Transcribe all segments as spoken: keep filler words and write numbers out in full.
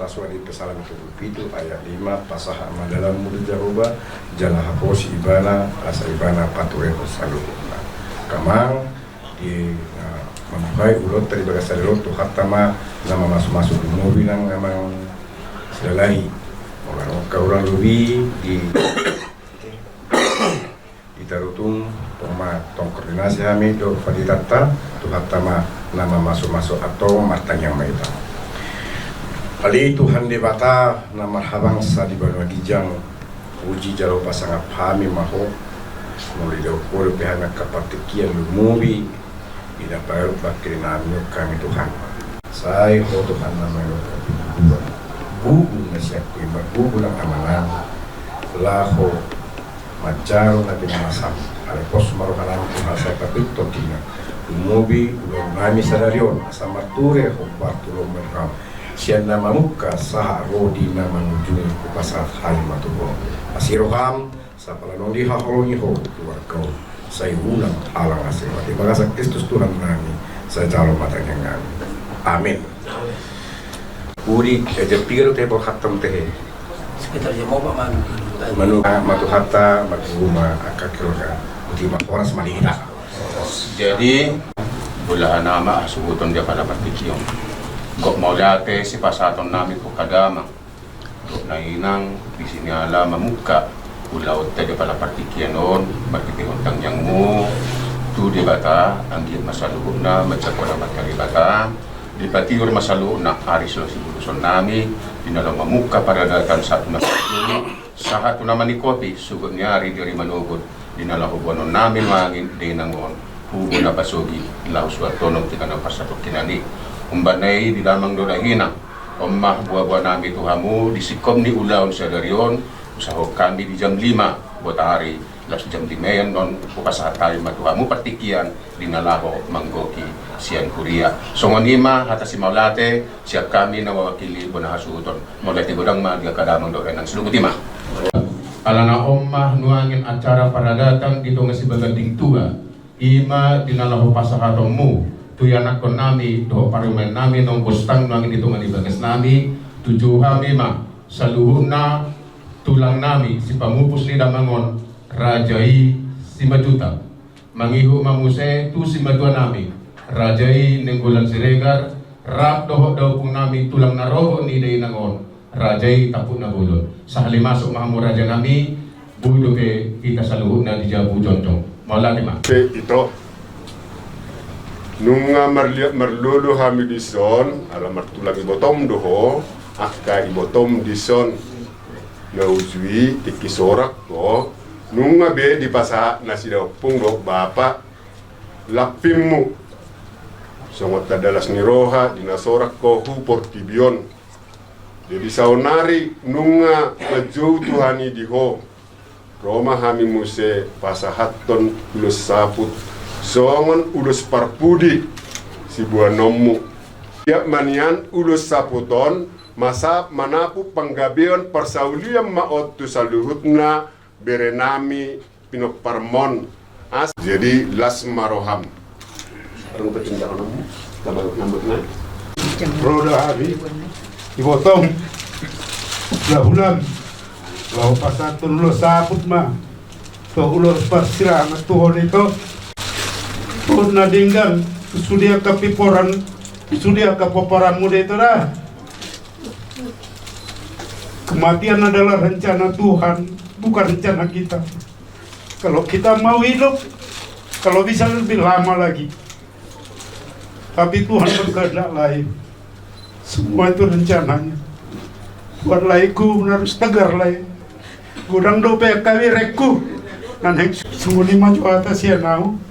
Pasuan di Psalmen tolu pulu pitu ayat lima, pasahat ma dalanmu di Jahowa, jala haposi ibana, asa ibana paturehon saluhutna. Angka amang, di, eh, mambuhai ulaonta di bagasan sadari on, Tuhanta ma na mamasumasu. Lumobi nang amang Silalahi. Molo adong angka hurang lobi di Di Tarutung, tong ma tong koordinasi hami dohot panditanta, Tuhanta ma na mamasumasu. Antong martangiang ma hita. Ale Tuhan Debata na marhabangsa di banua ginjang, puji jala pasangap hami ma Ho, molo didok Ho dope hami angka partingkian, lumobi di na parumaen nami on hami Tuhan. Sai Ho Tuhan na mangihuthon bubu, bubu na sian Ho i ma, bubu nang amanami, laho manjalo na pinamasam. Alai pos ma rohanami Tuhan, sai paihut tondina. Lumobi ulaon nami sadari on, asa marture hombar tu lomo ni roham. Sian na mamungka sahat ro di na mangujungi, hupasahat hami ma tu Ho. Asi roham, sapala nunga dihaholongi Ho keluarga on, sai unang halang asi ro. Di bagasan Kristus Tuhan nami, sai jalo ma tangiang nami. Amin. Uli, eh, jam piga do tahe borhat tam tahe? Sekitar jam opat ma. Manu, ah, ma Tuhanta, marguru ma angka keluarga. Uti ma horas ma di hita. Jadi, bolahan nama hasuhuton di apala partingkian on. Gok mauliate sipasahaton nami tu angka damang dohot na inang, di sini ala mamungka ulaonta di apala partingkian on, marhitehon tangiangmu tu Debata, anggiat ma saluhutna manjangkon Amanta Debata, dipatiur ma saluhutna ari siulahon sibulus on nami, di na laho mamungka paradatan sahat tu na, sahat tu na maningkopi sogot ni ari di ari manogot, di na laho boanon nami nuaeng dainang on, hubo na pasogi, laho suantonom tingki na parsatongkinan i. Umbahen na i di damang dohot dainang, on ma boaboa nami tu hamu di singkop ni ulaon sadari on, husahahon hami di jam lima botari, laos jam lima i annon hupasahat hami ma tu hamu partingkian di na laho manggohi sian huria. Songon i ma hata simauliate sian hami na mewakili bona hasuhuton. Mauliate godang ma di angka damang dohot dainang, songon i ma. Alana on ma nuaeng acara paradatan di tonga sibaganding tua, i ma di na laho pasahatonmu tu ianakkon nami dohot parumaen nami naung bostang nuaeng di tonga ni bagas nami, tuju hami ma saluhutna tulang nami sipamupus ni damang on, raja i Simanjuntak. Mangihut ma muse tu simatua nami, raja i Nainggolan Siregar, rap dohot daompung nami tulang na robo ni dainang on, raja i Tampuk na Bolon. Sahali masuk ma hamu raja nami, boi dope hita saluhutna di jabu jongjong. Mauliate ma. Pe ito. Nunga marliat marlolo hami dison, ala martulang ibotom do ho, angka ibotom dison. Na uju i tingki sorak ho, nunga be dipasahat nasida ompung dohot bapa lampimmu. Songon tanda las ni roha di na sorak ho hu portibi on. Jadi saonari nunga manjou Tuhan i di ho. Ro ma hami muse pasahathon ulos saput songon ulos parpudi siboanonmu. Tiap ma nian ulos saput on masap manapuk panggabeon parsaulian ma on tu saluhutna bere nami pinomparmon. As, jadi las ma roham. Ro do hami ibotom, lahulam, laho pasahathon ulos saput ma tu ulos parsirahan tu ho do ito. Tutu na denggan sude angka piporan, sude angka pomparanmu do ito da. Kematian adalah rencana Tuhan, bukan rencana kita. Kalau kita mau hidup, kalau bisa lebih lama lagi. Tapi Tuhan berkehendak lain. Semua itu rencananya. Buat laengku harus tegar lae. Godang dope angka berengku. Nanti sungguh lima juta sian au.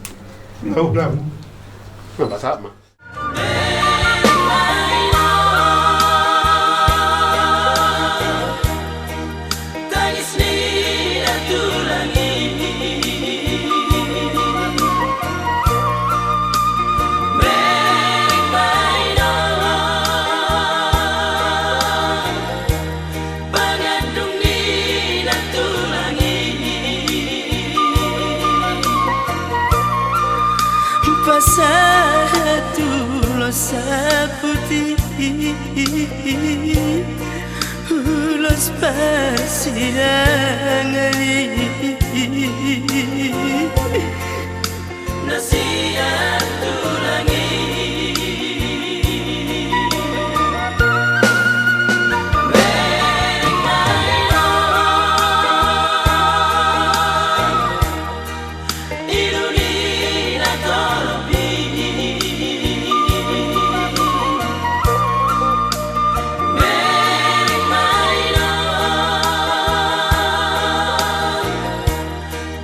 Lahulam. Nah, bahasa apa? Pangandung ni natulang i. Pasahat tu Putih ulos parsidangan i, na sian tulang i.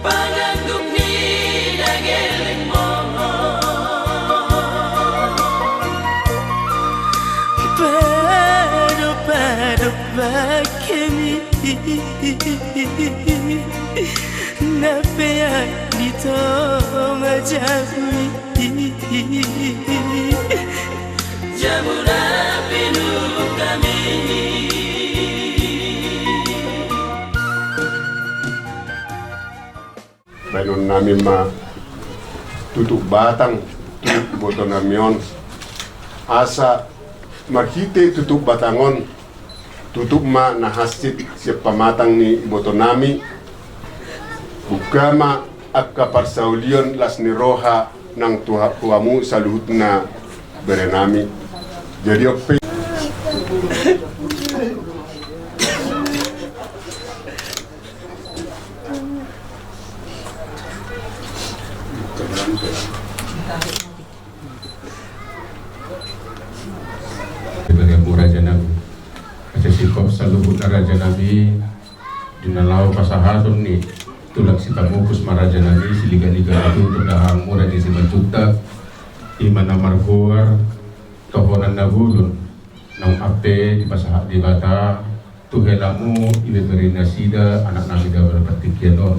Panganggup ni dageleng mo. Pado-pado bangke mi na peak di tonga jabu i. Jabu na pinungka mi. Baenon nami ma tutup batang tu iboto nami on. Asa marhite tutup batang on, tutup ma na hansit sian pamatang ni iboto nami. Buka ma angka parsaulion las ni roha nang tu ha-, tu hamu saluhutna bere nami. Jadi on pe Bere hamu raja nami. Asa singkop saluhutna raja nami, di na laho pasahaton ni tulang Sitamukus ma raja nami, siliga-liga na tutu dahahangmu Raja Simanjuntak, i ma na margoar Tohonan na Bolon, naung ampe dipasahat Debata tu helamu, ibebere nasida anak nami di apala partingkian on.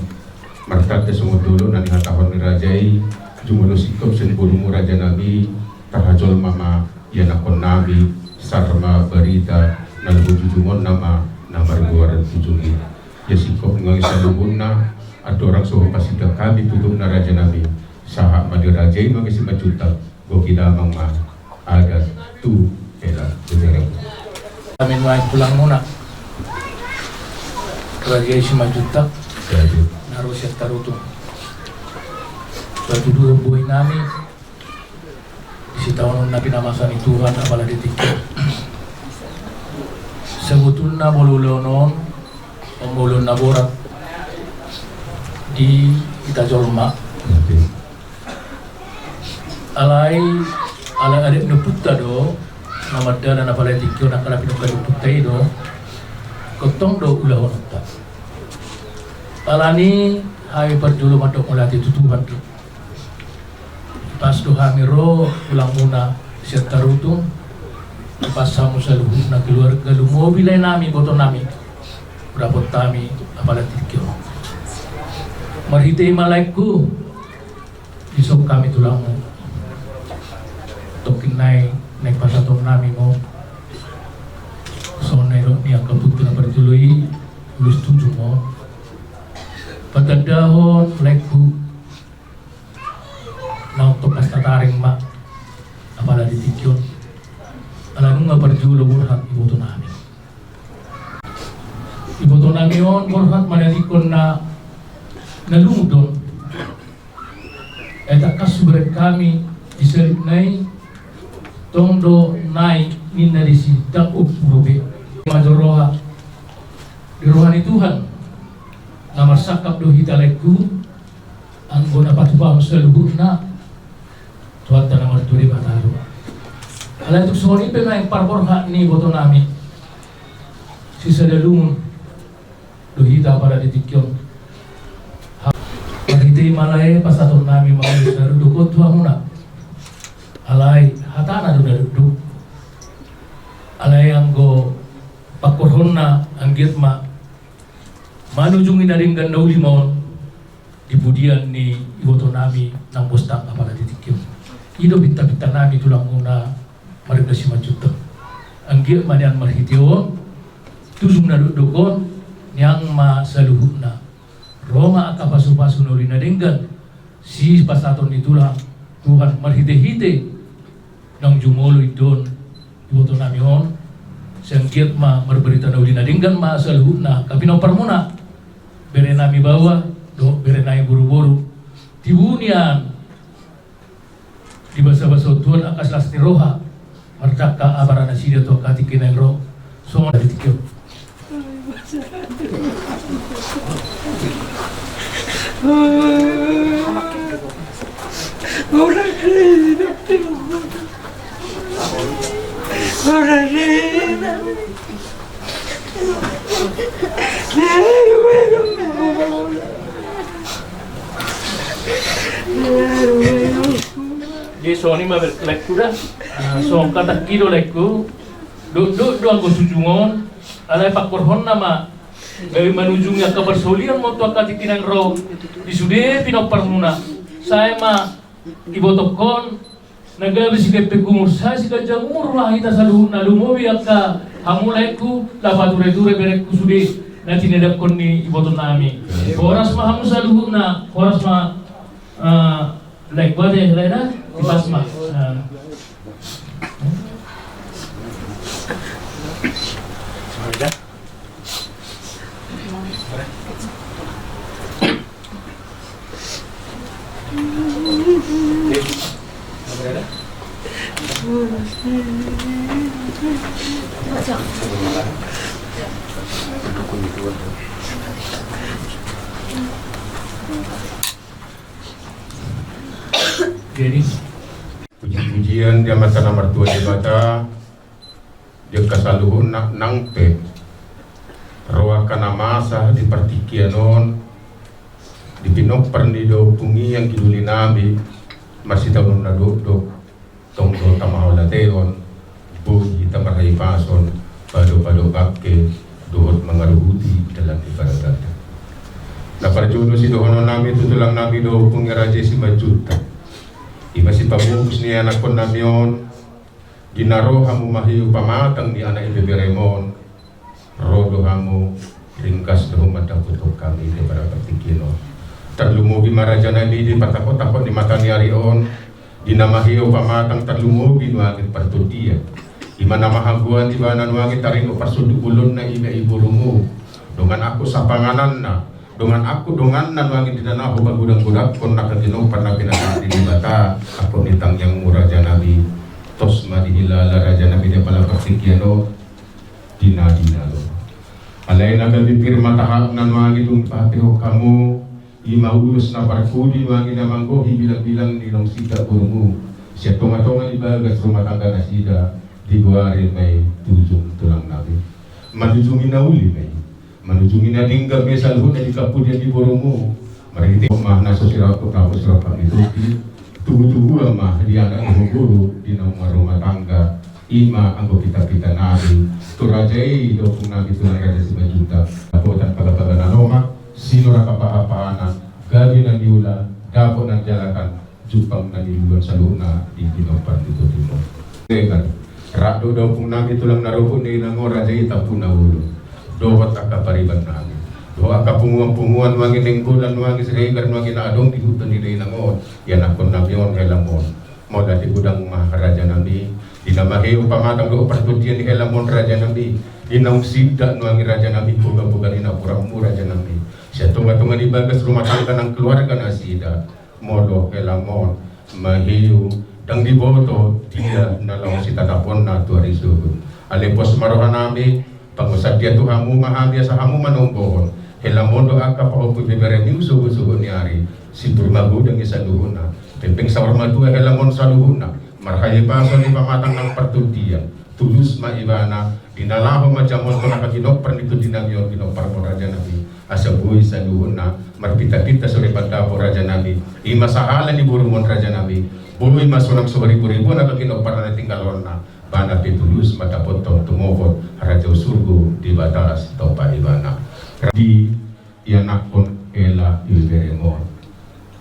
Martanda songon dolok na nihatahon ni raja i, jumolo singkop sian borumu raja nami, tarhajolma ma ianakhon nami, sar ma barita na lobi jujungonna ma na margoar Tujung i. Ia singkop nuaeng saluhutna, andorang so hupasidang hami tutupna raja nami, sahat ma di raja i ma Raja Simanjuntak, gohi damang ma adat tu hela bebere. Hami nuaeng tulangmuna Raja i Simanjuntak, na ro sian Tarutung. Patuduhon bohi nami di sitaonon na pinamasa ni Tuhan apala di tingki on. Sebetulna molo ulaon on, on ma ulaon na borat di hita jolma. Alai, alai adat ni ompunta do na mardalan apala di tingki on, angka na pinungka ni ompunta i do, ingkon tong do ulahononta. Alani hami parjolo mandok mauliate tu Tuhan do. Pas do hami ro tulangmuna sian Tarutung, pas hamu saluhutna keluarga, lumobi lae nami, iboto nami, dapot hami apala di tingki on. Marhite i ma laengku, dison hami tulangmu. Tongkin nai, naeng pasahaton nami ma songon na nidok ni angka ompunta na parjolo i, ulos tujung ma patandahon laengku. Naung tong pas tataring ma apala di tingki on. Ala nunga parjolo borhat iboto nami. Iboto nami on borhat manadingkon na, na lungun do on. Ai tangkas hubereng hami di salipna i, tong do nai ninna disi, ndang ompu dope. Majo roha di roha ni Tuhan, na marsangkap do hita laengku. Anggo na patupahon saluhutna, Tuhanta na martua Debata do. Alai tung songon i pe ma parborhat ni iboto nami, sisada lungun do hita apala di tingki on. Marhite i ma lae pasahaton nami ma ulos na dokdok tu hamuna. Alai hatana do na dokdok. Alai anggo pangkorhonna anggiat ma manujungi na denggan na uli ma on di pudian ni iboto nami nang bostang apala di tingki on. I do pinta-pinta nami tulangmuna marga Simanjuntak. Anggiat ma nian marhite on, tujung na dokdok on, nian ma saluhutna. Ro ma angka pasu-pasu na uli na denggan, sipasahaton ni Tuhan, Tuhan marhite-hite Naung jumolo indon iboto nami on, sai anggiat ma marbarita na uli na denggan ma saluhutna angka pinomparmuna, bere nami baoa dohot bere nami boruboru. Tibu nian dibasabasahon Tuhan angka las ni roha, mardangka abaran nasida tu angka tingki na naeng ro. Songon na di tingki on. Jadi songon i ma laengku da. Ah, songon hatangki do laengku. Dok, dok, dok, anggo sujung on. Alai pangkorhonna ma gabe manujungi angka parsaulian ma tu angka tingki na naeng ro di sude pinomparmuna. Sai ma ibotongkon na gabe sigepeng umur, sai siganjang umur ma hita saluhutna, lumobi angka hamu laengku, laho patureture berengku sude na tinadingkon ni iboto nami. Horas ma hamu saluhutna, horas ma, eh, laengku ate, laengku ate, di pas ma. Eh. Jadi, puji-pujian di Amanta na martua Debata, di angka saluhutna nang pe ro angka na masa di partingkian on, di pinompar ni da Ompung i anggi doli nami, marsitaonon na dokdok, tong do tamauliatehon, boi hita marhahipason, pado-pado bangke, dohot mangaruhuti dalan ni paradaton. Na parjolo sidohonon nami tu tulang nami da Ompung i Raja Simanjuntak. I ma sipamupus ni anakkon nami on, di na ro hamu maheu pamatang ni anak ibeberem on, ro do hamu ringgas do hamu mandapothon hami di partingkian on. Tarlumobi ma raja nami di partakok-takok ni mata ni ari on, di na maheu pamatang tarlumobi nuaeng partondian. I ma na mahagoan ibana nuaeng taringot parsonduk bolonna i ma iborumu. Dongan angkup sapangananna, dongan angkup donganna nuaeng di na laho pagodang-godangkon angka pinompar na pinatahak ni Debata, angkup ni tangiangmu raja nami. Tos ma dihilala raja nami di apala partingkian on, di na di na ro. Alai na gabe pir ma tahapna nuaeng dung patehon hamu, i ma ulos na parpudi nuaeng na manggohi bilang-bilang ni naung sindak borumu, sian tonga-tonga ni bagas rumah tangga nasida, digoari ma i tujung tulang nami. Manujungi na uli ma i. Manujungi na denggan ma i saluhutna di hapudian ni borumu. Marhite ma na so sirapot, na so sirapot ni topi. Tubu-tubuan ma di anak ni boru di naung marrumah tangga. I ma anggo pita-pita nami tu raja i da Ompung nami tulang Raja Simanjuntak. Dapotan paga-paga na lomak, sinur angka paha-pahana, gabe na niula, dapot na nijalakan, jumpang na niluluan saluhutna di pinompar ni totimu. Siregar, rap do da Ompung nami tulang na ropuk ni inang on raja i Tampubolon. Dohot angka pariban nami, dohot angka punguan-punguan nuaeng, nainggolan nuaeng, Siregar nuaeng na adong di huta ni dainang on, ianakhon nami on helamon. Mauliate godang ma raja nami, di na maheu pamatang dohot partondian ni helamon raja nami, di naung sindak nuaeng raja nami boga-boga ni napuranmu raja nami, sian tonga-tonga ni bagas rumah tangga nang keluarga nasida. Molo helamon maheu, ndang diboto dia na laho sitataponna tu ari sogot. Alai pos ma roha nami, pangusadia tu hamu ma hami asa hamu manombohon helamon dohot angka pahompu ibeberemi tu sogot-sogot ni ari. Sipur magodang i saluhutna, pengpeng saur matua helamon saluhutna, marhahipason di pamatang nang partondian. Tulus ma ibana di na laho manjamothon angka pinompar ni tondi nami on, pinomparmon raja nami, asa boi saluhutna marpinta-pinta so ripat dapot raja nami. I ma sahala ni borumon raja nami, boi ma sonang so ribu-ribu angka pinompar na tinggalonna. Ibana pe tulus ma dapothon tumopot harajaon surgo di Debata Sitompah ibana. Di ianakhon hela ibeberemon.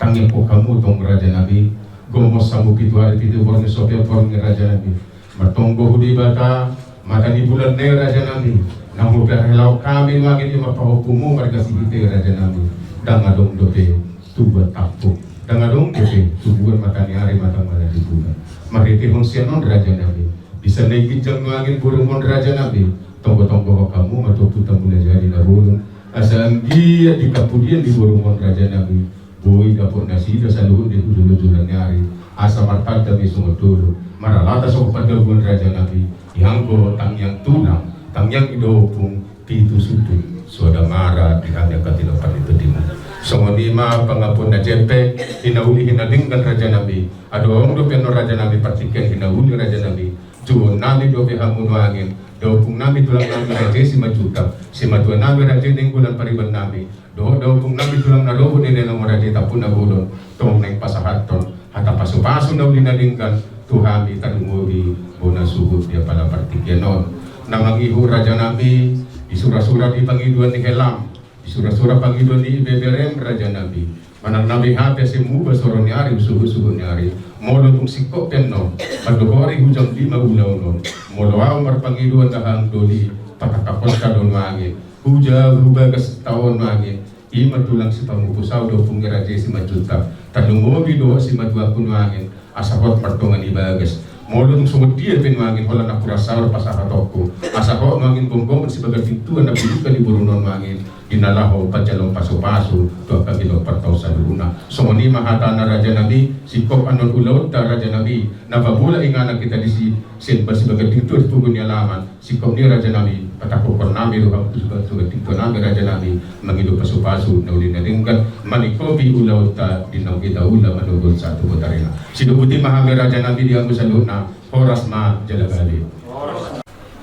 Tangiangkon hamu tong raja nami, gomos hamu pitu ari pitu borngin so pian borngin raja nami. Martonggo tu Debata, mata ni bulan nai raja nami, naung huparhelahon hami nuaeng i ma pahompumu marga Sihite raja nami. Ndang adong dope tubuan tampuk Ndang adong dope tubuan mata ni ari manang mata ni bulan. Marhitehon sian on raja nami, di sana i ginjang nuaeng borumon raja nami, tonggo-tonggohon hamu ma tu Ompunta Mulajadi Nabolon, asa anggiat di hapudian ni borumon raja nami, boi dapot nasida saluhut ni hujul-hujulan ni ari, asa martanda ma i songon dolok, maralata songon pandabuan raja nami. Ianggo tangiang tulang, tangiang ni da ompung, pitu sumpit, suada mara di hami angka tinopa ni tondimuna. Songon i ma pangapuan na jempek, hinauli hinadenggan raja nami. Adong dope annon raja nami partingkian hinauli raja nami. Jouon nami dope hamu nuaeng, da ompung nami tulang nami Raja Simanjuntak, simatua nami Raja Nainggolan pariban nami, dohot da ompung nami tulang na robo ni Raja Tampubolon, tong naeng pasahathon hata pasu-pasu na uli na denggan tu hami tarlumobi bona suhut di apala partingkian on. Na mangihut raja nami, di sura-sura di pangidoan ni helam, di sura-sura pangidoan ni ibeberem raja nami, manang na beha pe asa muba soro ni ari, suhut-suhut ni ari, molo tung singkop pe annon, mandohori hujam lima ulaon on, molo ahu marpangidoan dahahang doli, patangkaphon do nuaeng, huja hubagas taon nuaeng, i ma tulang sipamupus ahu da ompung i Raja Simanjuntak, tarlumobi dohot simatuangku nuaeng, asa hot martonga ni bagas. Molo tung songon dia pe nuaeng, holan napuran saur pasahatonku, asa hot nuaeng gomgoman sibagas pintuan na pidungka ni boruna nuaeng, di na laho panjalo pasu-pasu tu angka ginompar taon saluhutna. Songon i ma hatana raja nami, singkop annon ulaonta raja nami, na pabola inganan hita disi, sian sibagas pintu di pogu ni alaman. Singkop ni raja nami, patangkaphon nami do hamu tu suhut-suhut ni tingki nami raja nami, mangido pasu-pasu na uli na denggan, maningkopi ulaonta di naung hita ula manogot sahat tu botarina. Sidok boti ma hami raja nami di hamu saluhutna, horas ma jala gabe.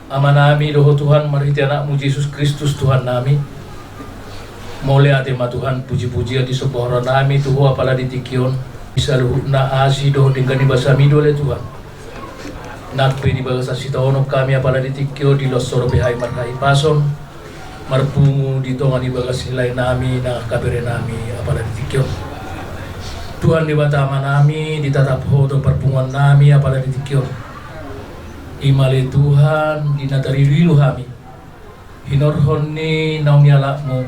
Ama nami dohot Tuhan, marhite Anakmu Jesus Kristus Tuhan nami, mauliate ma Tuhan, puji-pujian disomba roha nami tu Ho apala di tingki on. Saluhutna asi dohot denggan ni basaMi do ale Tuhan. Nang pe di bagasan sitaonon hami apala di tingki on, dilehon Ho dope hami marhahipason, marpungu di tonga ni bagas ni lae nami nang angka bere nami apala di tingki on. Tuhan Debata Ama nami, ditatap Ho do parpunguan nami apala di tingki on. I ma ale Tuhan, di na tarilu-ilu hami hinorhon ni naung nialapMu,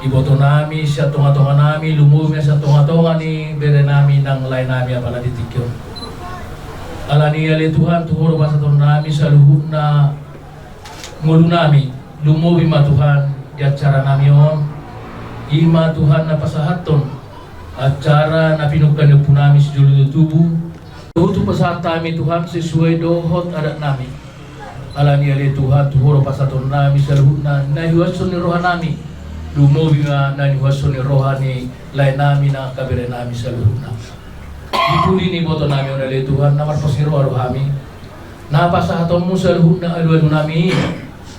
iboto nami sian tonga-tonga nami, lumobi ma sian tonga-tonga ni bere nami nang lae nami apala di tingki on. Alani i ale Tuhan, tu Ho do pasahaton nami saluhutna ngolu nami, lumobi ma Tuhan di acara nami on, i ma Tuhan na pasahathon acara na pinungka ni ompu nami sijolo tubu. Tutu pasahat hami Tuhan sesuai dohot adat nami. Alani i ale Tuhan, tu Ho do pasahaton nami saluhutna na nihuashon ni roha nami, lumobi ma na nihuashon ni roha ni lae nami nang angka bere nami saluhutna. Di pudi ni iboto nami on ale Tuhan, na marpos ni roha do hami na pasahatonMu saluhutna alu-alu nami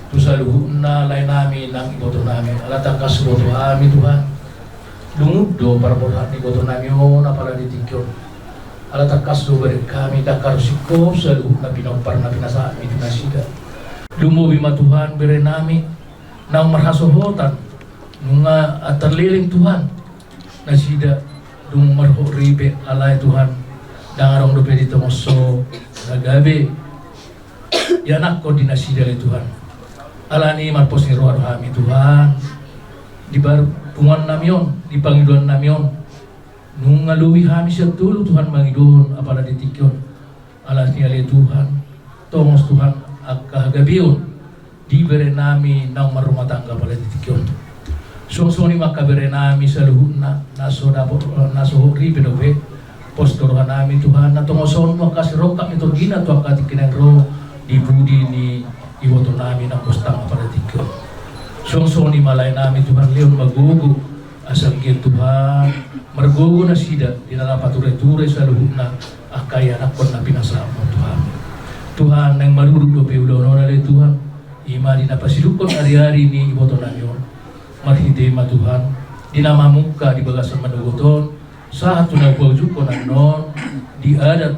tu saluhutna lae nami nang iboto nami. Ala tangkas huboto hami Tuhan, lungun do parborhat ni iboto nami on apala di tingki on. Ala tangkas do bahen hami, ndang haru singkop saluhutna pinompar na pinasahatMi tu nasida. Lumobi ma Tuhan bere nami naung marhasohotan, nunga antar leleng Tuhan nasida, dung marhot ripe, alai Tuhan, ndang adong dope ditongos Ho na gabe ianakhon di nasida ale Tuhan. Alani i marpos ni roha do hami Tuhan, di parpunguan nami on, di pangidoan nami on. Nunga lobi hami sian tolu Tuhan mangidohon apala di tingki on. Alani i ale Tuhan, tongos Tuhan angka hagabeon di bere nami naung marrumah tangga apala di tingki on. Suang songon i ma angka bere nami saluhutna na so dapot, na so hot ripe dope. Pos do roha nami Tuhan, na tongoson angka sirongkap ni tondina tu angka tingki na naeng ro di pudi ni iboto nami naung pos tangga apala di tingki on. Suang songon i ma lae nami Tuhan, lehon ma gogo, asa anggiat Tuhan margogo nasida di na laho pature-ture saluhutna angka ianakhon na pinasahatMu Tuhan. Tuhan, naeng marudut dope ulaon on ale Tuhan, i ma di na pasidunghon ari-ari ni iboto nami on. Marhite i ma Tuhan, di na mamungka di bagasan manogot on, sahat tu na hupaujunghon annon di adat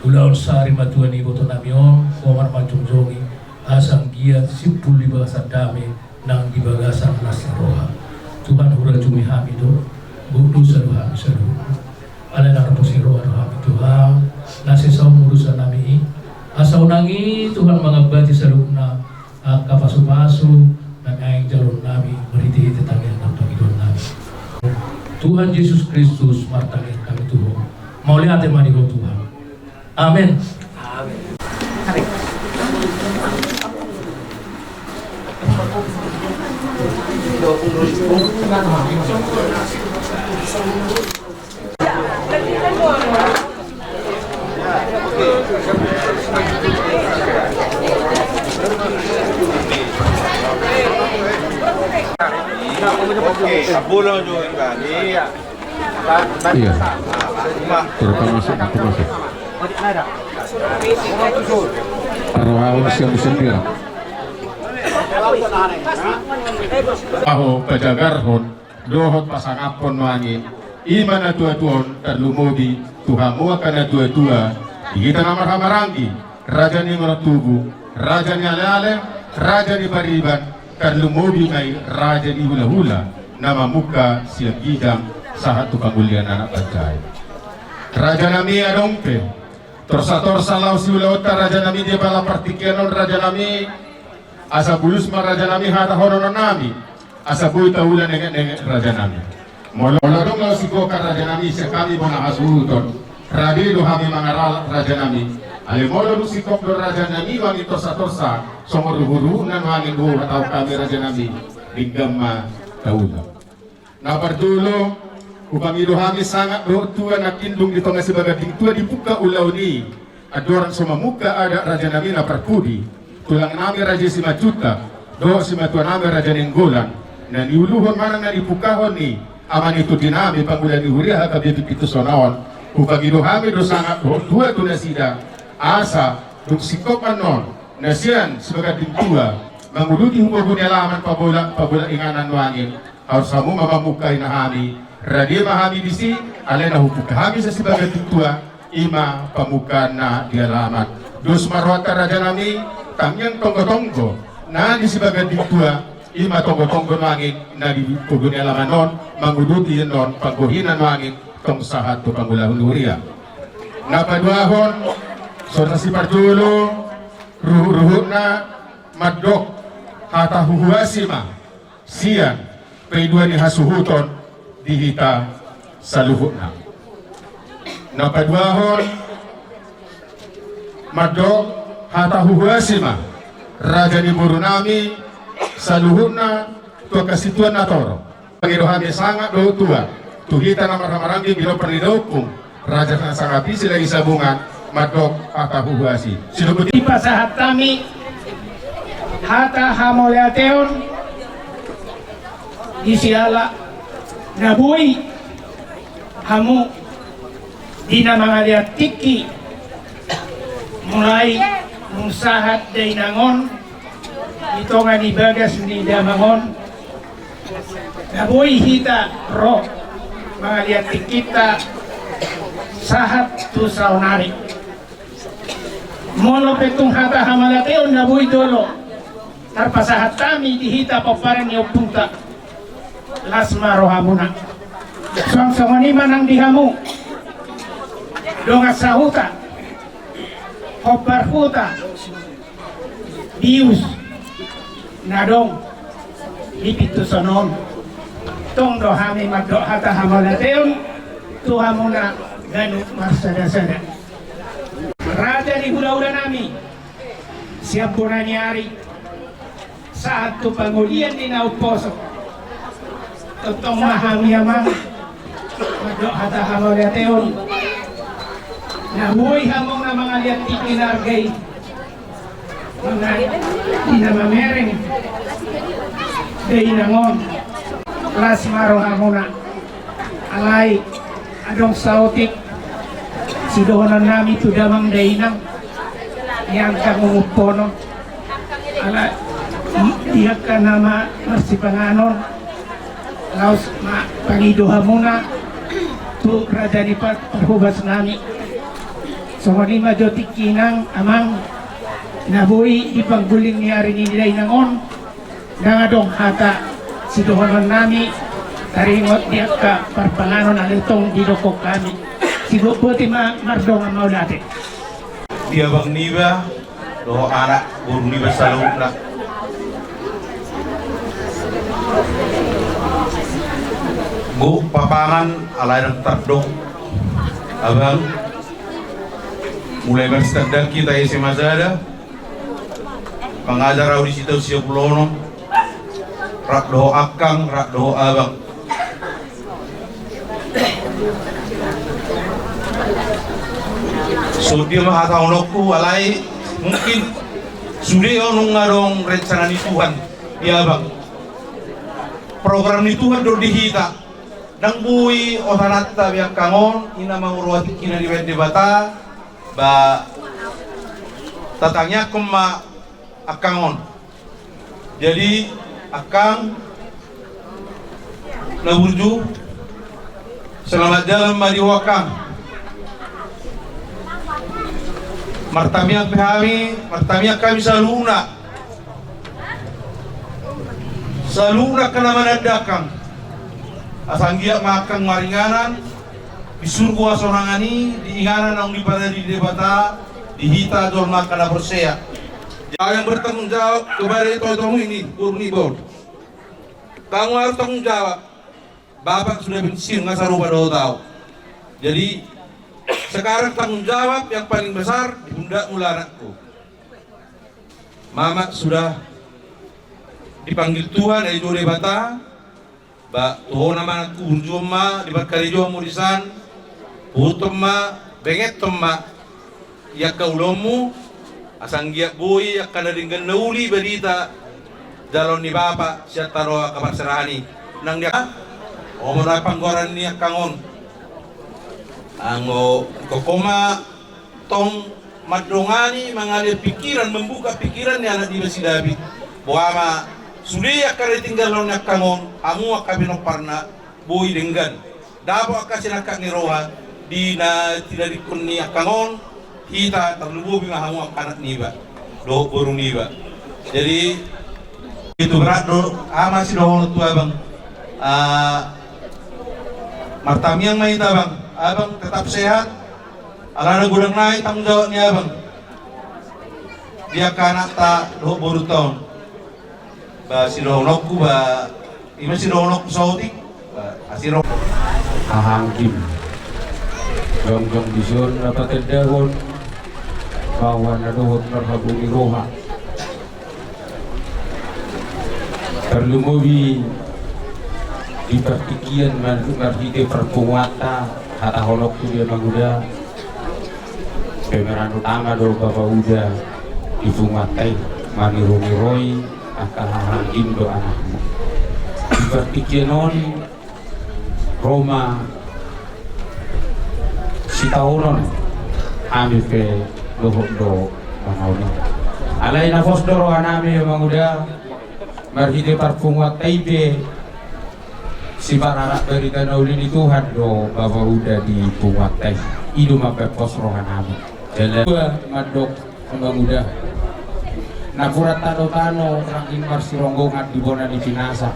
ulaon sari matua ni iboto nami on, Ho ma na manjongjongi, asa anggiat simpul di bagasan dame nang di bagasan las ni roha. Tuhan, hurajumi hami do, gok dosa do hami saluhutna. Alai ndang marpos ni roha do hami Tuhan, na sesa on ma dosa nami i, asa unang i Tuhan mangambati saluhutna angka pasu-pasu na naeng jaloon nami marhite-hite tangiang nang pangidoan nami. Tuhan Jesus Kristus martangiang hami tu Ho. Mauliate ma di Ho Tuhan. Amen. Iya. Terutama si aku masuk. Rohaon siap sendiri. Aho pajagarhon dohot pasangaphon nuaeng i ma natuatua on, tarlumobi tu hamu angka natuatua di hita na marhahamaranggi, raja ni Monongtubu, raja ni Aleale, raja ni Pariban, tarlumobi ma i raja ni hulahula na mamungka sian gijang sahat tu pangolian anak bangsa i. Rajanami, adong pe torsatorsa laho siulaonta rajanami di bagasan partingkian on rajanami. Asa bulus ma rajanami hatahonon nami, asa boi taula nengetnenget rajanami. Molo adong laho singkopna rajanami sian hami bona hasuhuton, rade do hami mangaralap rajanami. Alai molo dung singkop do rajanami nuaeng i torsatorsa songon ruhuruhuna nuaeng i, boi hatahon hami rajanami, denggan ma taula. Na parjolo, hupangido hami sangap dohot tua nangkin dung di tonga si baganding tua dipungka ulaon i, andorang so mamungka adat rajanami na parpudi, tulangnami Raja Simanjuntak dohot simatuanami Raja Nainggolan, na niuluhon manang na nipungkahon ni ama ni tondinami pangula ni huria H K B P Pitu Sono on. Hupangido hami do sangap dohot tua tu nasida, asa dung singkop annon na sian si baganding tua manguduti hu pogu ni alaman, pabolak, pabolak inganan nuaeng i, harus hamu ma mamungka, inna hami. Rade ma hami disi, alai na hupungka hami sian si baganding tua i ma pamungkaanna di alaman. Dos ma rohanta rajanami, tangiang tonggotonggo na di si baganding tua i ma tonggotonggo nuaeng i na di pogu ni alaman on, manguduti annon panggohina nuaeng i tong sahat tu pangula ni huria. Na paduahon, songon na siparjolo, ruhutruhutna mandok hata huhuasi ma sian paidua ni hasuhuton di hita saluhutna. Na paduahon, mandok hata huhuasi ma raja ni borunami saluhutna tu angka situan na torop. Pangido hami sangap dohot tua tu hita na marhahamaranggi, pinompar ni daompung, raja na sangap i Silahisabungan, mandok hata huhuasi. Sidobut i dipasahat hami hata hamauliateon di siala na boi hamu di na mangalean tingki, mulai dung sahat dainang on, di tonga ni bagas ni damang on, na boi hita ro mangalean tingkinta sahat tu saonari. Molo pe tung hata hamauliateon na boi jolo tarpasahat hami di hita pomparan ni ompunta, las ma rohamuna. Suang songon i ma nang di hamu dongan sahuta, hombar huta, bius na adong di Pitu Sono on. Tong do hami mandok hata hamauliateon tu hamuna ganup marsadasada. Raja ni hulahulanami, sian bona ni ari sahat tu pangolian ni na umposo, tongtong ma hami amang mandok hata hamauliateon na boi hamu na mangalean tingki na arga i, manang di na mamereng dainang on. Las ma rohamuna. Alai adong saotik sidohononnami tu damang dainang, di angka mangumponon, ala di angka na marsipanganon, laos ma pangido hamuna tu raja ni par-, parhobasnami. Songon i ma jo tingki, inang, amang, na boi di pangguling ni ari ni dainang on, ndang adong hata sidohononnami taringot di angka parpanganon, alai tong didok hami. Sigop boti ma mardongan mauliate. Di abang niba dohot anak boru niba saluhutna. Gok papangan alai ndang tardok abang. Mulai marsitandan hita S M A sada. Mangajar au di sitaon sia pulu onom. Rap dohot angkang, rap dohot abang. So dia ma hatahononku alai mungkin sude on nunga adong rencana ni Tuhan di abang. Program ni Tuhan do di hita. Ndang boi otananta be angkang on, i na manguruhon tingki na dibahen Debata, ba tatangiangkon ma angkang on. Jadi angkang na burju, selamat jalan ma di ho angkang. Martangiang pe hami, martangiang hami saluhutna. Saluhutna angka na mananda angkang. Asa anggiat ma angkang maringanan di surgo hasonangan i, di inganan naung dipadari Debata di hita jolma angka na porsea. Au yang bertanggung jawab kepada itoitonmu ini, boru ni boru. Kamu harus tanggung jawab. Bapak sudah pensiun, nggak sarupa dohot au. Jadi sekarang tanggung jawab yang paling besar di pundakmu lah anakku. Mamak sudah dipanggil Tuhan, ai do Debata. Ba tu ho na manangku, burju ma di parkarejoanmu di san. Puhuthon ma, bengetton ma di angka ulaonmu, asa anggiat boi angka na denggan na uli barita jaloon ni Bapak sian tano angka parserahan i. Nang dia, o, molo na panggoaran ni angkang on, anggo ingkon ho ma tong mandongani, mangalehon pikiran, membuka pikiran ni anak niba si David. Boha ma sude angka na ditinggalhon ni angkang on, hamu angka pinomparna boi denggan. Dapot angka sinangkap ni roha di na tinadingkon ni angkang on, hita tarlumobi ma hamu angka anak niba dohot boru niba. Jadi itu berat do, ama sidohonon tu abang. Ah, martangiang ma hita abang, abang tetap sehat. Alana godang nai tanggung jawab ni abang di angka anakta dohot borunta on. Ba sidohononku, ba ima sidohononku saotik. Ba asiro. Haha anggim, jongjong dison na patandahon bahwa na dohot marhabongi roha. Tarlumobi di partingkian mar-, marhite parpunguanta, hatahononku dia manguda, pemeran utama do bapa uda di punguanta i, manirongiroi angka haha anggim do anakmu. Di partingkian on, ro ma sitaonon, hami pe dohot do manaon i. Alai na pos do rohanami manguda, marhite parpunguanta i pe sipararak barita na uli ni Tuhan do bapa uda di punguanta i. I do ma pe pos rohanami. Jala dua mandok Amang uda. Napuran tano-tano rangging marsironggongan di bona ni pinasa.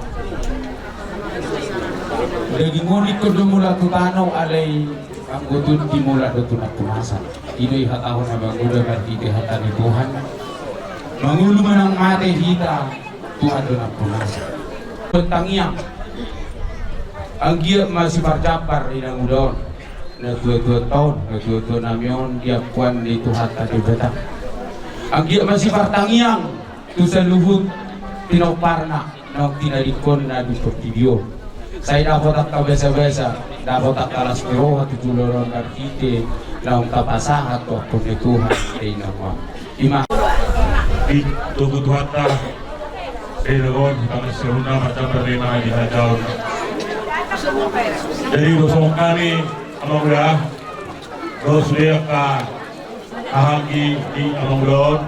Daging on ingkon do mulak tu tano, alai anggo tondi mulak do tu nampunasa. I do dihatahon amang uda marhite hata ni Tuhan. Mangolu manang mate hita, Tuhan do nampunasa. Tangiang. Anggiat ma siparjambar inang uda on. Natuatuanta on, natuatuanami on di ampuan ni Tuhanta Debata. Anggiat ma sipartangiang tu saluhut pinomparna naung tinadingkonna di portibi on. Sai dapot angka basa-basa, dapot angka las ni roha tu joloan on marhite naung tapasahat tu ampun ni Tuhan, inang on. Ima. Di togu Tuhanta, di dohot, kami sehuna macam berlima di hajaun. Jadi, dosong kami, amang uda, dos dia ka ahanggi di amang uda on.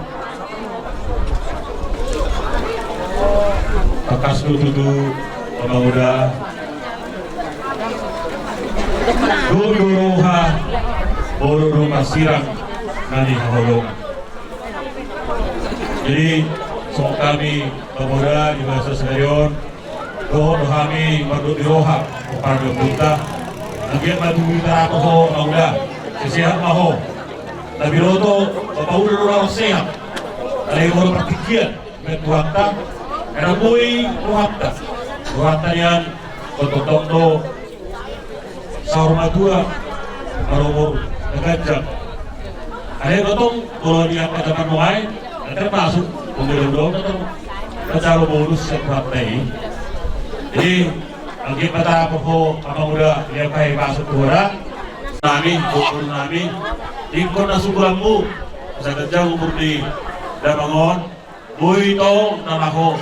Tangkas do tutu, amang uda. Dohot do roha, molo do marsirang na nihaholongan. Jadi, songon hami, amang uda, di bagasan sadari on, dohot do hami mandok ni roha, kepada punta. Anggiat ma tubu hita rap ho, amang uda. Sehat ma ho. Tabiroto, bapa uda do na sehat. Alai molo partingkian, baen Tuhanta. Ena boi Tuhanta. Tuhanta nian, tongtong do, Saur matua, marumur na ganjang. Alai tong, molo di angka jaman nuaeng, na termasuk pemilih undang-undang, na termasuk. Kan jalo bonus sian Tuhan i. Jadi, anggiat ma tarapul ho, amang uda, di angka i masuk tu hora. Nami, boru nami, ingkon na sunggulanmu, asa ganjang umur ni damang on. Boi tong na laho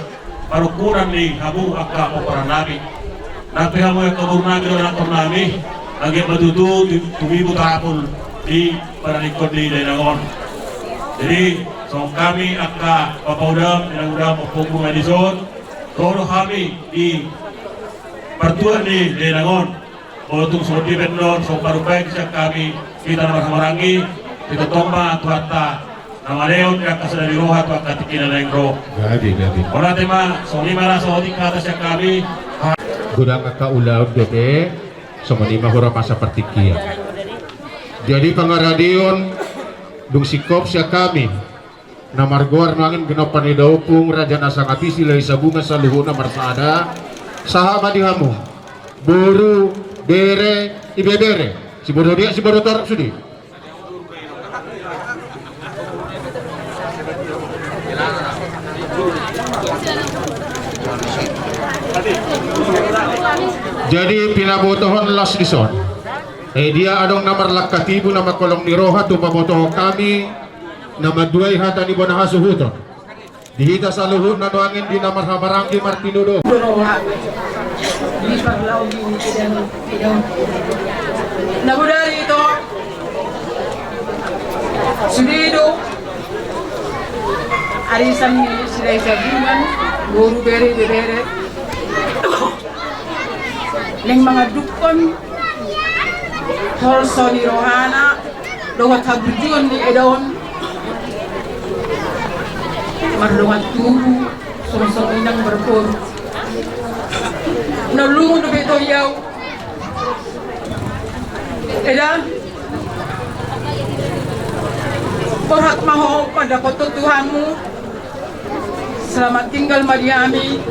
parungkunan ni hamu angka pomparan nami. Nang pe hamu angka boru nami dohot anakkonon nami, anggiat ma tutu tu-, tumibu tarapul di paraningkon ni dainang on. Jadi, songon hami angka papa udam, inang udam, ompungmu na dison, ro do hami di partua ni dainang on. Molo tung songon dia pe annon, songon parumbahen sian hami, hita na marhahamaranggi, hita tongtong ma Tuhanta na malehon angka sada ni roha tu angka tingki na naeng ro. Jadi, jadi. Mauliate ma, songon i ma na saotik hata sian hami. Godang angka ulaon dope, songon i ma hurang masa partingkian. Jadi pangaradeon, dung singkop sian hami. Na margoar nuaeng on Ginompar ni Daompung, Raja Nasangapisi, Lae Sabungan, saluhutna marsada, sahat ma di hamu, boru, bere, ibebere, siboru dia, siboru torop sude. Jadi pinabotohon laos dison. Eh, dia adong na marlangka tibu na mangkolong ni roha tu pabotohon hami. Na manduai hata ni bona hasuhuton. Di hita saluhutna nuaeng on di na marhahamaranggi martinodohon. Di parlao di uji dan tidak. Na bodari ito. Sudido. Arisan ni si Lae Sabungan, boru, bere, ibebere. Naeng mangandukhon holso ni rohana dohot haburjuon ni eda on. Mardongan tubu, songon-songon i nang marboru. Na lungun dope ito i au. Eda. Borhat ma ho mandapothon tu hamu. Selamat tinggal ma di hami.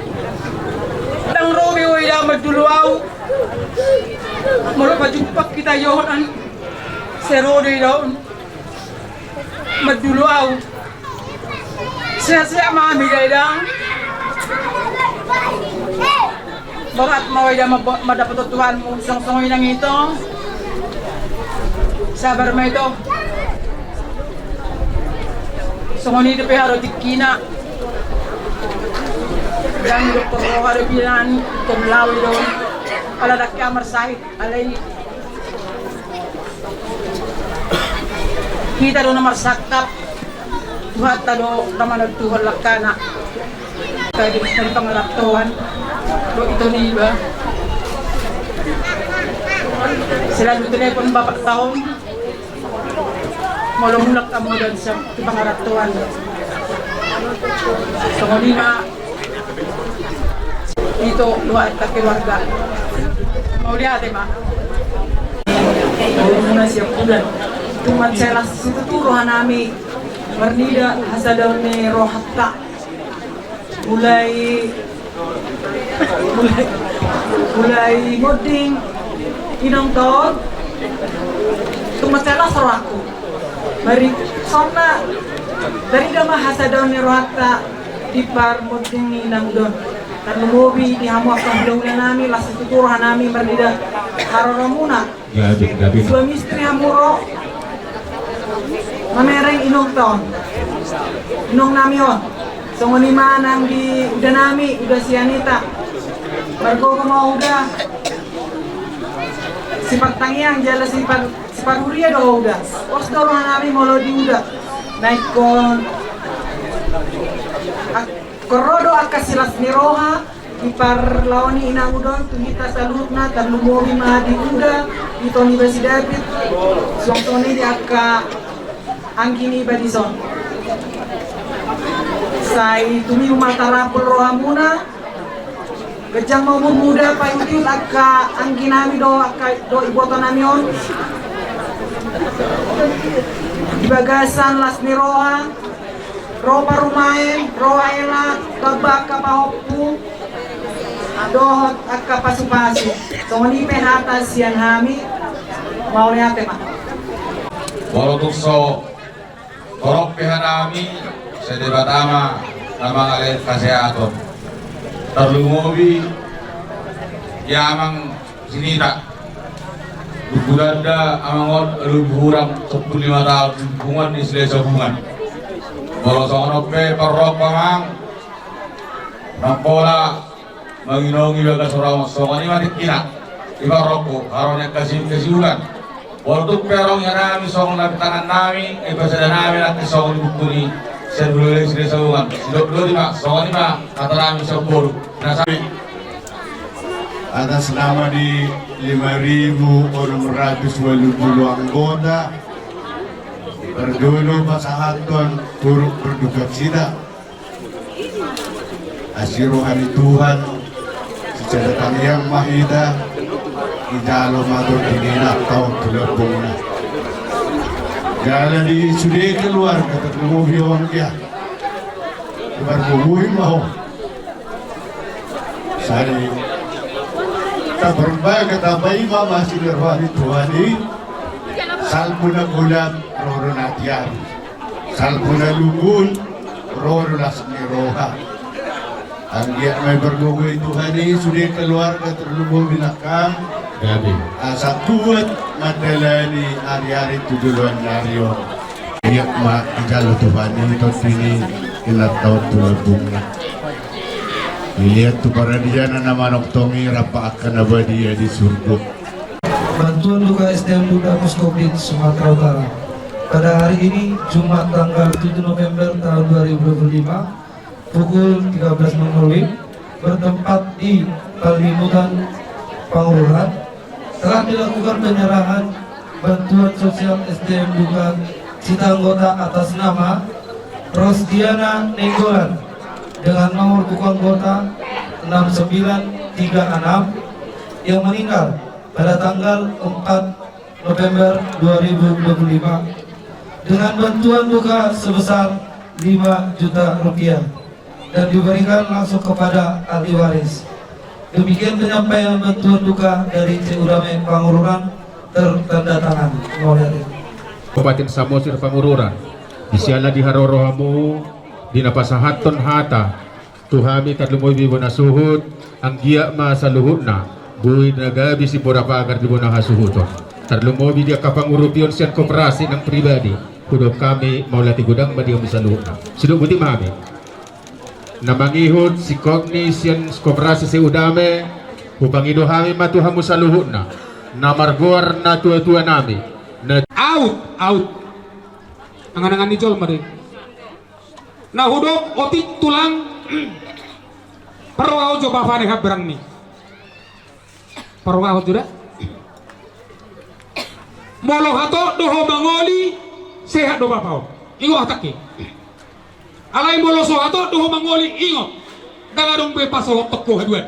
Ndang ro be ho eda mandulu au. Molo pajumpang hita i holan, sai ro do eda on mandulu au. Sehat-sehat ma hami da eda. Borhat ma ho eda ma, mandapothon tu hamu, songon-songon i nang ito. Sabar ma ito. Songon i dope haroa tingkina. Ndang doktor roha dope nian, ingkon laho i do. Ala ndang hea marsahit, alai hita do na marsangkap. Tuhanta do na manontuhon langkana. Tadi tadi pangarantoan do ito niba. Selalu telepon bapak taon. Molo mulak hamu dohot sian tu pangarantoan. Songon i ma ito dohot angka keluarga. Mauliate ma. Mauliate ma sian Pudan. Tung mansai las situtu rohanami marnida hasadaon ni rohanta. Mulai, mulai, mulai monding inongta on, tung mansai las rohangku. Mari sonna, tarida ma hasadaon ni rohanta di parmonding ni inangmudon. Tarlumobi di hamu angka hulahulanami, las situtu rohanami marnida haroromuna. Gabe, gabe. Suami istri hamu ro mamereng inongta on. Inongnami on. Songon i ma nang di udanami, uda sian hita. Margogo ma uda. Sipar tangiang jala sipar, sipar huria do uda. Pos do rohanami molo di uda. Naingkon. Ingkon ro do angka silas ni roha di parlao ni inangmudon tu hita saluhutna, tarlumobi ma di uda, di ito niba si David, suang songon i di angka anggi niba dison. Sai tumibu ma tarapul rohamuna, ganjang ma umurmuna, paihutihut angka angginami do, angka do ibotonami on. Di bagasan las ni roha, ro parumaen, ro aela, tamba angka pahompu. Dohot angka pasupasu, songon i pe hata sian hami, mauliate ma. Molo tung so torop pe hanami, sai Debata ma na mangalehon hasehaton. Tarlumobi di amang Sinita, dungkudanda amang on, alu hurang sampulu lima taon, hubungan ni Silesa hubungan. Molo songon on pe parrompu amang, nampola manginongi bagas uraon, songon i ma tingkina. Iba rokko haroni angka si kasiulan. Molo tung pe adong i hanami songon na pintangan nami, ai pasada nami nangkin songon i buku ni sian hulahula Silesa hubungan. Sidok dua lima, songon i ma hata nami sian boru. Na sa- Atas nama di lima ribu enam ratus walu pulu anggota, parjolo pasahathon turut berduka cita. Asi roha ni Tuhan, sisada tangiang ma hita, dijalo ma tondi ni inanta on tu lambungna. Jala di sude keluarga, tarlumobi on dia. Margogoi ma ho. Sai taberbaga tapaima ma asi ni roha ni Tuhan i. Salpu na golap ro do na tiar. Salpu na lungun ro do las ni roha. Anggiat ma i margogoi Tuhan i sude keluarga, tarlumobi nangkin. Gabe. Asa kuat mandalani ari-ari tu joloan ni ari on. Anggiat ma dijalo Tuhan i tondi ni inanta on tu lambungna. Dilehon tu paradiana na manongtong i rap angka na badia di surgo. Bantuan duka S D M Duda Puskopin Sumatera Utara. Pada hari ini, Jumat tanggal tujuh November tahun dua ribu dua puluh lima, pukul tiga belas nol nol W I B, bertempat di Palimutan Pangururan, telah dilakukan penyerahan bantuan sosial S D M Duka Cita anggota atas nama Rosdiana Nainggolan dengan nomor buku anggota enam sembilan tiga enam yang meninggal pada tanggal empat November dua ribu dua puluh lima dengan bantuan duka sebesar lima juta rupiah dan diberikan langsung kepada ahli waris. Demikian penyampaian bantuan duka dari C U Dame Pangururan, tertanda tangan. Mauliate. Kabupaten Samosir Pangururan, di siala di haroro hamu di na pasahathon hata tu hami, tarlumobi bona suhut, anggiat ma saluhutna boi na gabe simbora pagar di bona hasuhuton. Tarlumobi di angka pangurupion sian koperasi nang pribadi, hudok hami mauliate godang ma di hami saluhutna. Sidok boti ma hami. Na mangihut singkop ni sian koperasi C U Dame, hupangido hami ma tu hamu saluhutna na margoar na tua-tua nami. Na aut, aut. Angan-angan ni jolma do i. Na hudok otik tulang, parrongahon jo bapa ni hambarangmi. Parrongahon jo da. Molo hatop do ho mangoli, sehat do bapa on. Ingot hatangki. Alai molo so hatop do ho mangoli, ingot. Ndang adong be pasohothon ho haduan.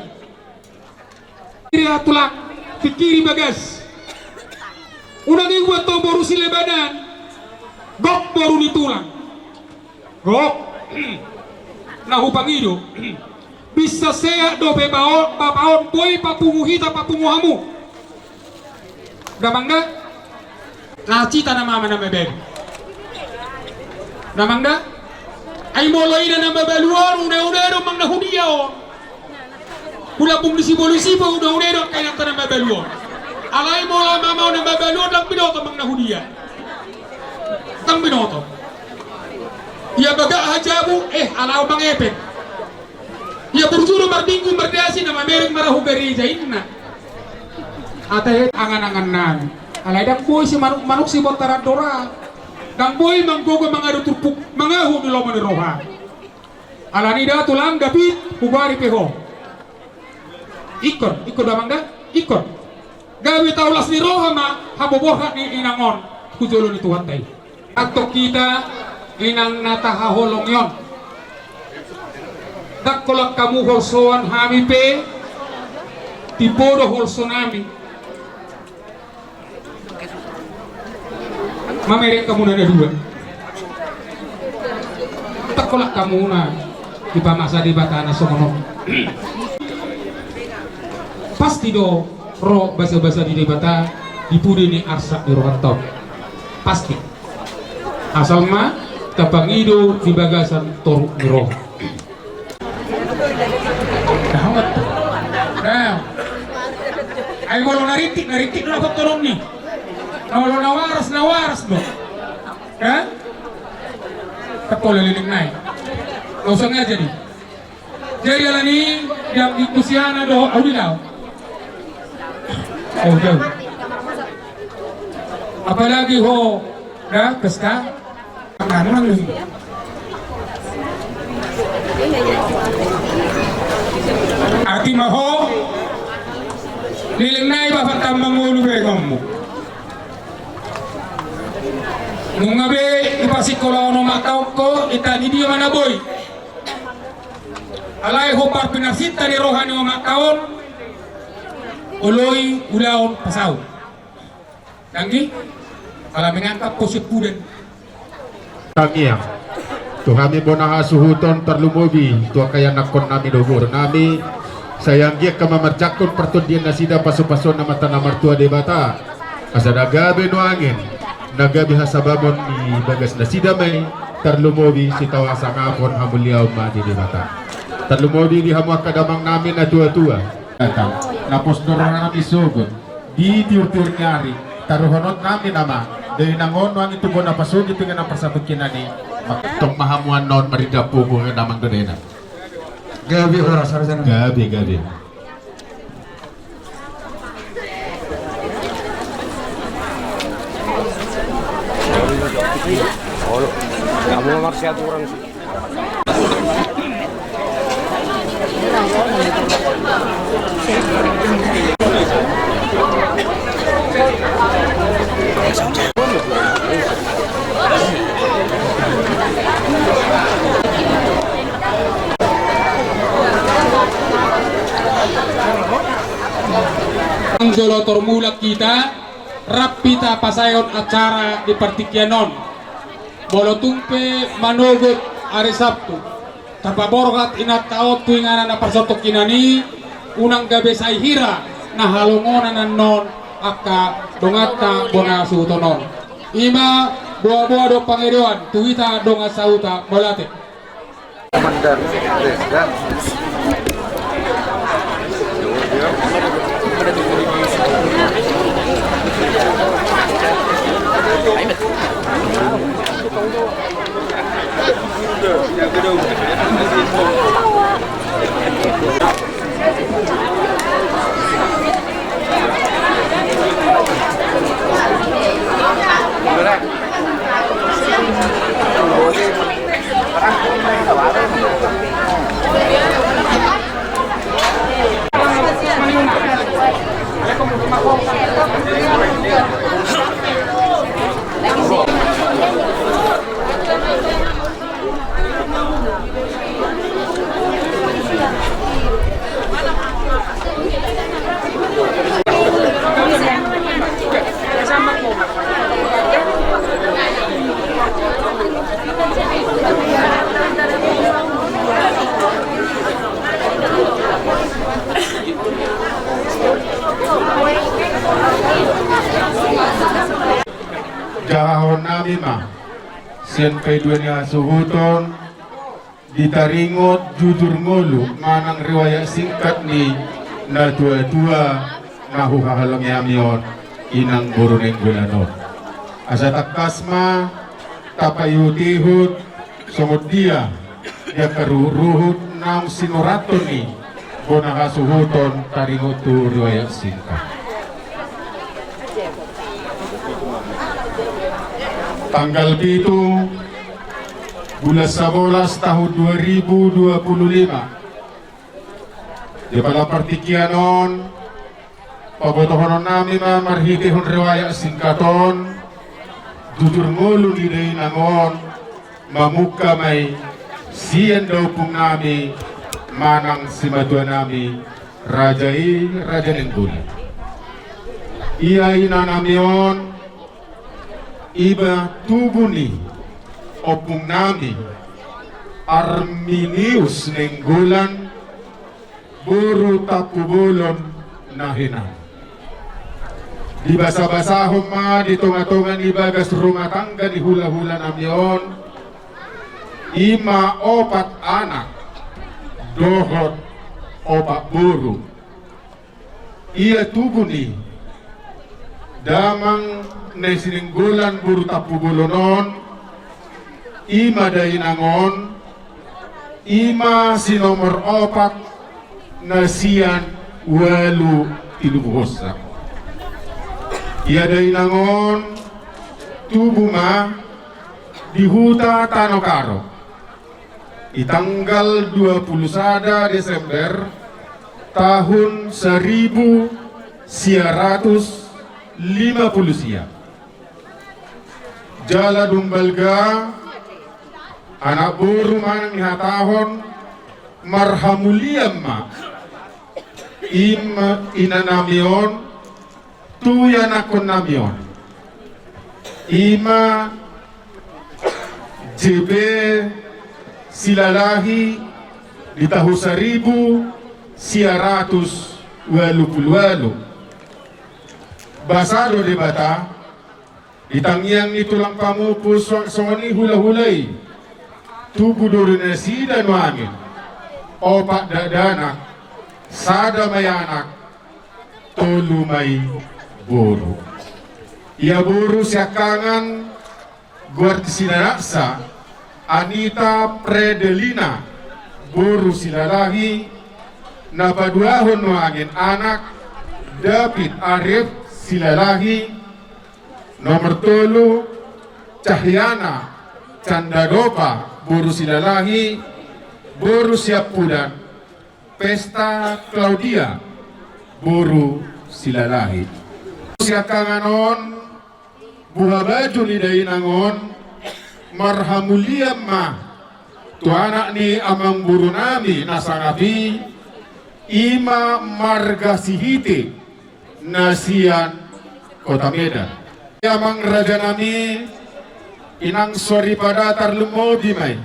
Ira tulang, pingkiri bagas. Unang i buat ho boru silebanan. Gok boru ni tulang. Gok. Na hupangido. Bisa sehat dope bapa on, bapa on, boi papungu hita, papungu hamu. Damang da. Na cita na mama na mabalu. Damang da. Ai molo ina na mabalu on, una-una do amang na hudia on. Hulambung ni sibolis i pe, una-una do angka inanta na mabalu on. Alai molo mama on na mabalu on, ndang binoto amang na hudia. Ndang binoto. Ia bagak hajabu, eh, ala amang epet. Ia burju do marminggu mardasi na mamereng marahu gareja inna. Ate angan-angan nami. Alai ndang boi simanuk-manuk sibontar andora. Ndang boi manggogo mangadu turpuk mangahu di lomo ni roha. Alani da tulang dapit hubari pe ho. Ingkon, ingkon damang da, ingkon. Gabe taulas ni roha ma haboborhat ni inang on tu jolo ni Tuhanta i. Antong hita inang na tahaholongi on. Ndang holan hamu holsoan, hami pe timbo do holso nami. Mamereng hamu na dua. Ndang holan hamu na dipamasa Debata na songon on. Pasti do ro basabasa ni Debata di pudi ni arsak ni rohanta on. Pasti. Asal ma tapangido di bagasan toruk ni roha. Nah, amat. Nah. Ai molo na rintik, na rintik do dapothononni. Molo na waras, na waras do. Kan? Tapola leleng nai. Nggak usah ngajar nih. Jadi alani yang di Kusiana do, au di lao. Oh, jauh. Apalagi ho, ya, pesta. Makanan nih. Ati ma ho, leleng nai bapak tambang ngolu begonmu. Nunga be ipasikola ono mata ongko, ita ni dia mana boi. Alai hombar pinarsinta ni roha ni omak taon, oloi ulaon pasau. Danggi, pala mengangkat posip pudan. Tangiang. Tu hami bona hasuhuton tarlumobi, tu angka ianakkon nami dohot boru nami, sai anggiat ma marjangkon partondian nasida pasu-pasuna ma Amanta na martua Debata. Asa na gabe nuaeng, na gabe hasabamon di bagas nasida ma i, tarlumobi sitau hasangapon hamuliaon ma di Debata. Tarlumobi di hamu angka damang nami na tua-tua. Na pos do roha nami sogot di tiur-tiur ni ari, taruhonon nami nama, do inang on nuaeng tu bona pasogit tu inganan parsatongkinan i. Tong ma hamu annon marida pugu damang do inang. Gabe horas, horas, horas. Gabe, gabe. Olo, kamu marsiatu orang sih. Jolo tormulak hita, rap hita pasaehon acara di partingkian on. Molo tung pe manogot ari Sabtu, tapaborhat inanta on tu inganan na parsatongkinan i, unang gabe sai hira na halongonan annon angka donganta bona hasuhuton on. I ma boa-boa dohot pangidoan tu hita dongan sahuta, mauliate. Jahahon nami ma sian paidua ni hasuhuton, di taringot jujur ngolu manang riwayat singkat ni na tua-tua na huhaholongi hami on, inang boru Nainggolan on. Asa tangkas ma tapaihut-ihut songon dia di angka ruhut-ruhut naung sinurathon ni bona hasuhuton taringot tu riwayat singkat. Tanggal pitu bulan sabolas tahun dua ribu dua puluh lima. Di pala partingkian on, pabotohonon nami ma marhitehon riwayat singkat on, jujur ngolu ni dainang on, mamungka ma i sian daompung nami manang simatua nami, raja i, Raja Nainggolan. Ia ina nami on, iba tubu ni ompung nami, Arminius Nainggolan, boru Tampubolon, na hinan. Dibasabasahon ma di tongatonga ni bagas rumah tangga ni hulahulanami on, i ma opat anak dohot opat boru. Ia tubu ni damang na sininggolan boru Tampubolon on, i ma dainang on, i ma si nomor opat na sian ualu tilubuhonsa. Ia dainang on tubu ma di huta Tano Karo di tanggal dua puluh sada Desember tahun saribu sia ratus lima puluh sia. Jala dung balga, anak boru manang dihatahon, marhamulian ma ima inanami on tu ianakhonnami on, ima J B Silalahi di tahun saribu sia ratus ualu pulu ualu. Basa do Debata, di tangiang ni tulang pamupus, songon i hulahula i, tubu do di nasida nuaeng opat dakdanak, sada ma i anak, tolu ma i boru. Ia boru siangkangan, goar ni sinanaksa Anita Fredelina boru Silalahi, na paduahon nuaeng anak David Arif Silalahi, nomor tolu Cahyana Candadopa boru Silalahi, boru Siampudan, Pesta Claudia boru Silalahi. Siangkangan on, buhabaju ni dainang on marhamulian ma tu anak ni amangborunami na sangap i, ima marga Sihite na sian Kota Medan. Amang rajanami, inang soripada, tarlumobi ma i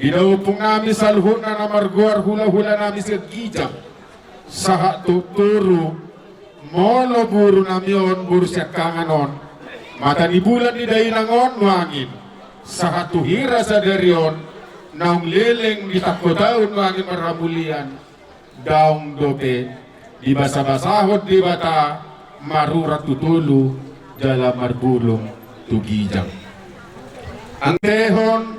di daompung nami saluhutna na margoar hulahulanami sian ginjang sahat tu toru, molo borunami on, boru siangkangan on, mata ni bulan ni dainang on nuaeng, sahat tu hira sadari on, naung leleng di tangko taon nuaeng marhamulian, daong dope dibasabasahon Debata marurat tu tolu jala marbulung tu ginjang. Antehon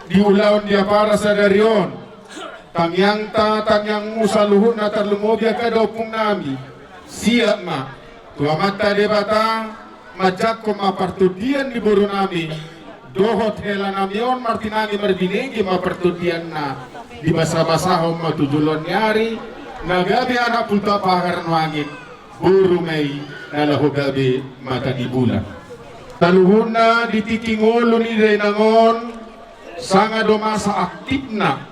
di ulaon di acara sadari on, tangiangta, tangiangmu saluhutna, tarlumobi angka daompung nami, siap ma tu Amanta Debata, manjangkon ma partondian ni boru nami dohot hela nami on, martinangi marbinege ma partondianna, dibasabasahon ma tu joloan ni ari, na gabe anak pulta pagar nuaeng, boru ma i na laho gabe mata ni bulan. Saluhutna di tingki ngolu ni dainang on, sanga do masa aktifna,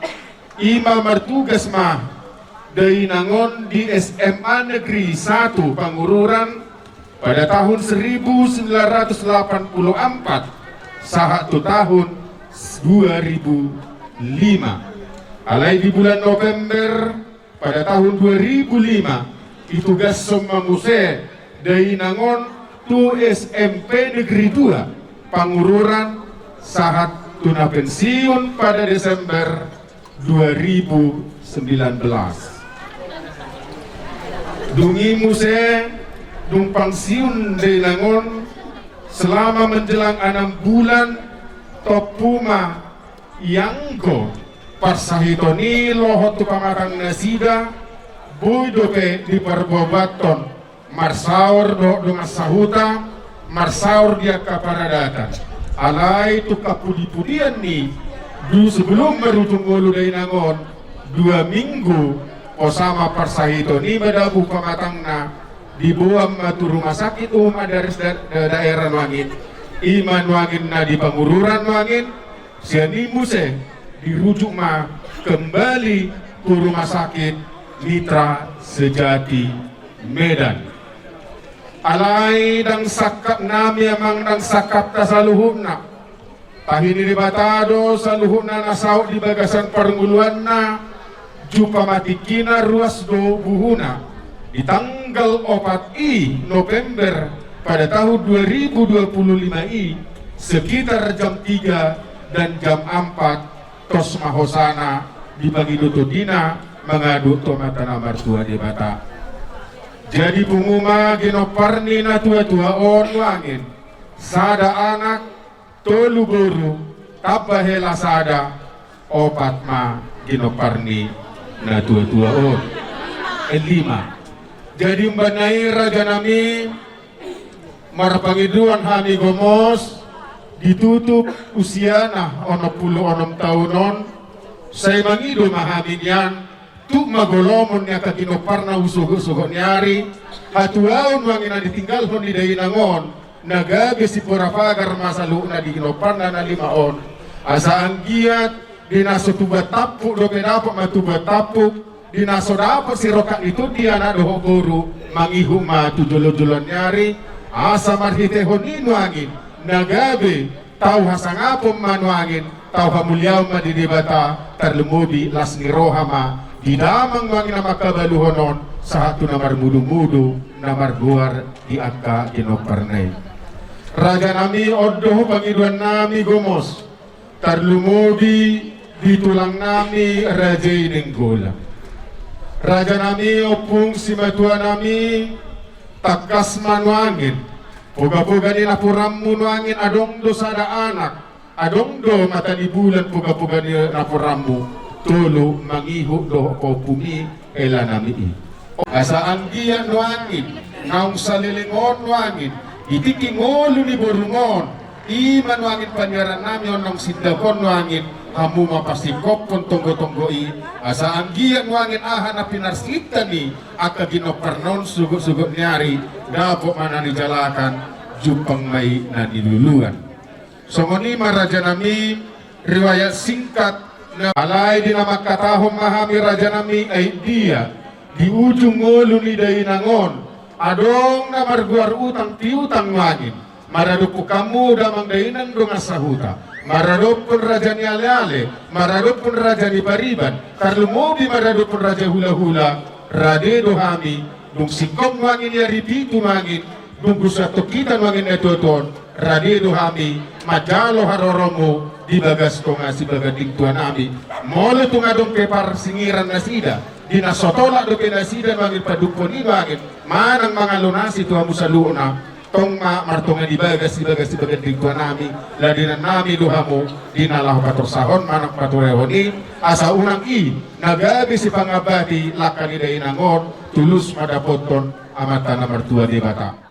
ima martugas ma dainang on di S M A Negeri satu Pangururan pada tahun seribu sembilan ratus delapan puluh empat sahat tu tahun dua ribu lima. Alai di bulan November pada tahun dua ribu lima, ditugashon ma muse dainang on tu S M P Negeri dua Pangururan sahat tu na pensiun pada Desember dua ribu sembilan belas. Dung i muse, dung pensiun dainang on, selama menjelang enam bulan, tompu ma ianggo parsahiton i lohot tu pamatang nasida, boi dope diparboaboathon marsaor dohot dongan sahuta, marsaor di angka paradatan. Alai tung hapudipudian ni, dung sebelum marujung ngolu dainang on, dua minggu, posa ma parsahiton i madabu pamatangna, diboan ma tu rumah sakit umum Andares da-, da-, daerah nuaeng, ima nuaeng na di Pangururan nuaeng, sian i muse dirujuk ma kembali tu Rumah Sakit Mitra Sejati Medan. Alai ndang sangkap nami, amang, ndang sangkapta saluhutna. Tahi ni Debata do saluhutna na saut di bagasan parngoluanna, jumpa ma tingkina, ruas do buhuna. Di tanggal opat i November pada tahun dua ribu dua puluh lima i, sekitar jam tiga dan jam empat, tos ma hosana dipangido tondina mangadop tu Amanta na martua Debata. Jadi pungu ma ginompar ni natuatua on nuaeng, sada anak, tolu boru, tamba hela sada, opat ma ginompar ni natuatua on. Eh, lima. Jadi umbahen na i rajanami, marpangidoan hami gomos, ditutup usiana onom pulu onom taon on, sai mangido ma hami nian, tuk ma golomon ni angka ginomparna tu sogot-sogot ni ari, hatuaon nuaeng na ditinggalhon ni dainang on, na gabe sipora pagar ma saluhutna di ginomparna na lima on. Asa anggiat di na so tubuan tampuk dope dapot ma tubuan tampuk, di na so dapot sirongkap ni tondi anak dohot boru, mangihut ma tu jolo-joloan ni ari, asa marhitehon i nuaeng, na gabe tau hasangapon ma nuaeng, tau hamuliaon ma di Debata, tarlumobi las ni roha ma di damang nuaeng na mangkabaluhon on, sahat tu na marmudu-mudu, na margoar di angka ginomparna i. Rajanami, on do pangidoannami gomos, tarlumobi di tulangnami Raja i Nainggolan. Rajanami, ompung simatuanami, tangkas ma nuaeng, poga-poga ni napuranmu nuaeng adong do sada anak, adong do mata ni bulan poga-poga ni napuranmu, tolu mangihut dohot pahompu ni helanami i. Asa anggiat nuaeng naung saleleng on nuaeng, di tingki ngolu ni borungkon, i ma nuaeng paniarannami on naung sindangkon nuaeng, hamu ma pasingkophon tonggo-tonggo i, asa anggiat nuaeng aha na pinarsinta ni angka ginomparna on sogot-sogot ni ari, dapot ma na nijalakan, jumpang ma i na niluluan. Songon i ma rajanami, riwayat singkat na, alai di na mangkatahon ma hami rajanami, ai dia di ujung ngolu ni dainang on adong na margoar utang piutang nuaeng, maradophon hamu damang dainang dongan sahuta, maradophon raja ni ale-ale, maradophon raja ni pariban, tarlumobi maradophon raja hula-hula, rade do hami, dung singkop nuaeng ni ari pitu nuaeng, dung husuanhon hita nuaeng na tuatua on, rade do hami manjalo haroromu di bagas tonga sibaganding tuanami. Molo tung adong pe parsingiran nasida, di na so tolap dope nasida nuaeng padukhon i nuaeng, manang mangalonasi tu hamu saluhutna, tong ma martonga di bagas sibagas sibaganding tuanami, ladenannami do hamu di na laho patorsahon manang paturehon i, asa unang i na gabe sipangambati langka ni dainang on, tulus ma dapothon Amanta na martua Debata.